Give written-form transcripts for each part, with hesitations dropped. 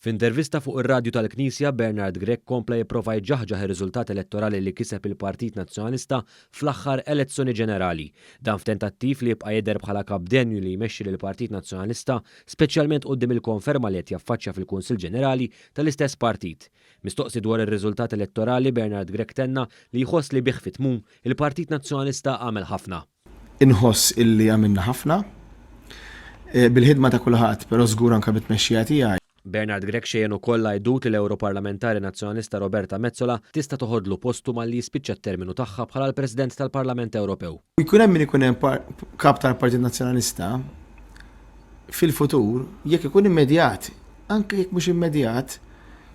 F'intervista fuq ir-radju tal-Knisja, Bernard Grech kompla jipprova jġaħġaħ ir-riżultat elettorali li kiseb il-Partit Nazzjonalista fl-aħħar elezzjoni ġenerali. Dan f'tentattiv li jibqa' jidher bħala kap denju li jmexxi lill-Partit Nazzjonalista, speċjalment quddiem il-konferma li qed jaffaċċja fil-Kunsill Ġenerali tal-istess partit. Mistoqsi dwar ir-riżultat elettorali, Bernard Grech tenna li jħoss li bih fit-tmum, il-Partit Nazzjonalista għamel ħafna. Inħoss illi għamilna ħafna. Bil-ħidma ta' kulħadd, però żgur anke bit-tmexxija tiegħi. Bernard Grech xejjen ukoll l-għajdut li l-Ewroparlamentari Nazzjonalista Roberta Metsola tista' toħodlu postu malli jispiċċa t-terminu tagħha bħala l-President tal-Parlament Ewropew. Jkun hemm min ikun hemm Kap tal-Partit Nazzjonalista fil-futur, jekk ikun immedjat, anke jekk mhux immedjat,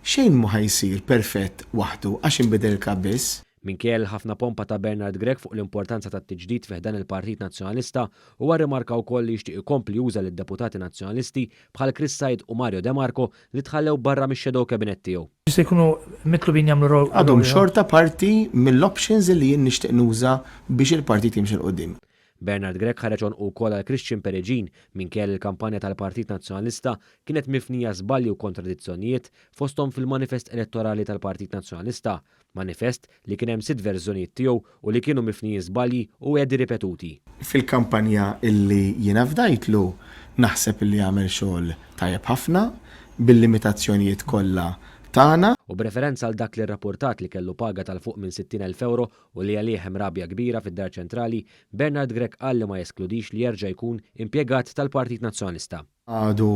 xejn mhu ħa jsir perfett waħdu għax inbidel il-Kap biss. Minkejja l-ħafna pompa ta' Bernard Grech fuq l-importanza tat-tiġdid fi ħdan il-Partit Nazzjonalista, huwa rrimarka wkoll li jixtieq ikompli juża lid-deputati Nazzjonalisti bħal Chris Said u Mario De Marco li tħallew barra mix-shadow cabinet tiegħu. Se jkunu mitlubin jagħmlu rol. Għadhom xorta parti mill-options li jien nixtieq nuża biex il-partit jimxi 'l quddiem. Bernard Grech ħareġ għonqu wkoll għal Christian Peregin minkejja li l-kampanja tal-Partit Nazzjonalista kienet mifnija żbalji u kontradizzjonijiet fosthom fil-manifest elettorali tal-Partit Nazzjonalista Manifest li kien hemm sitt verżjonijiet tiegħu u li kienu mifnijin żbalji u wegħdi ripetuti. Fil-kampanja illi jien afdajtlu naħseb illi għamel xogħol tajjeb ħafna bil-limitazzjonijiet kollha tagħna. U b'referenza għal dak li rrappurtat li kellu paga ta' 'l fuq minn 60,000 ewro u li għalih hemm rabja kbira fid-Dar Ċentrali, Bernard Grech qal li ma jeskludix li jerġa' jkun impjegat tal-Partit Nazzjonalista. Għadu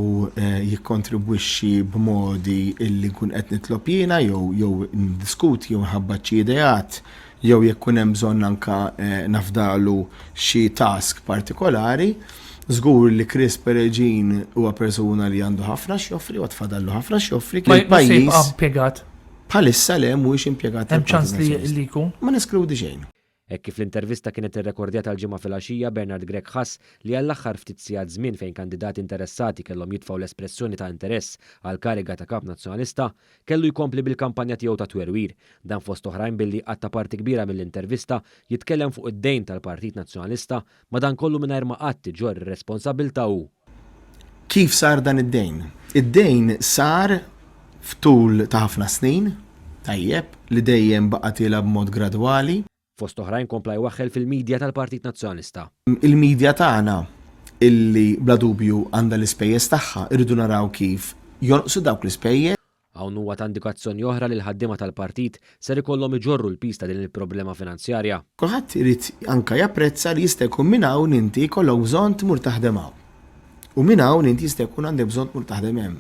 jikkontribwixxi b'modi illi nkun qed nitlob jiena jew jew niddiskuti jew nħabbat xi ideat jew jekk ikun hemm bżonn anke nafdalu xi task partikolari. Żgur li Chris Peregin huwa persuna li għandu ħafna x'joffri u għad fadallu ħafna x'joffri. Ma se jibqa' impjegat? Bħalissa le mhuwiex impjegat. Hemm ċans li jkun? Ma neskludi xejn. Hekk kif l-intervista kienet irrekordjata l-Ġimgħa filgħaxija, Bernard Grech ħass li għall-aħħar ftit sigħat żmien fejn kandidati interessati kellhom jitfgħu l-espressjoni ta' interess għall-kariga ta' Kap Nazzjonalista, kellu jkompli bil-kampanja tiegħu ta' twerwir. Dan fost oħrajn billi jqatta' parti kbira mill-intervista jitkellem fuq id-dejn tal-Partit Nazzjonalista, madankollu mingħajr ma qatt iġorr ir-responsabbiltà hu. Kif sar dan id-dejn? Id-dejn sar f'tul ta' ħafna snin, tajjeb, li dejjem baqa' tiela' b'mod gradwali. Fost oħrajn kompla jwaħħel fil-media tal-Partit Nazzjonalista. Il-media tagħna, illi bla dubju għandha l-ispejjeż tagħha, irridu naraw kif jonqsu dawk l-ispejjeż. Hawn huwa ta indikazzjoni oħra li l-ħaddiema tal-partit ser ikollhom iġorru l-piż ta' din il-problema finanzjarja. Kulħadd irid anke japprezza li jista' jkun minn hawn inti jkollok bżonn tmur taħdem hawn. U minn hawn inti jista' jkun għandek bżonn tmur taħdem hemm.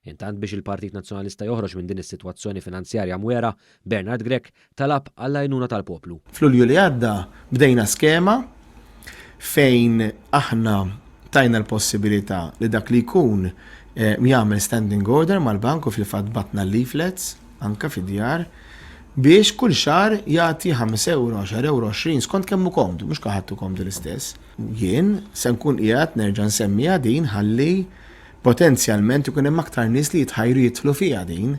Intant biex il-Partit Nazzjonalista joħroġ minn din is-sitwazzjoni finanzjarja mwegħra, Bernard Grech talab għall-għajnuna tal-poplu. F'Lulju li għadda bdejna skema fejn aħna tajna l-possibilità li dak li jkun jagħmel standing order mal-bank u fil-fatt bgħatna l-leaflets anke fid-djar biex kull xahar jagħti 5 ewro, 10 ewro, 20 skont kemm hu komdu, mhux kulħadd hu komdu l-istess. Jien se nkun qiegħed nerġa' nsemmiha din ħalli potenzjalment ikun hemm aktar nies li jitħajru jidħlu fiha din.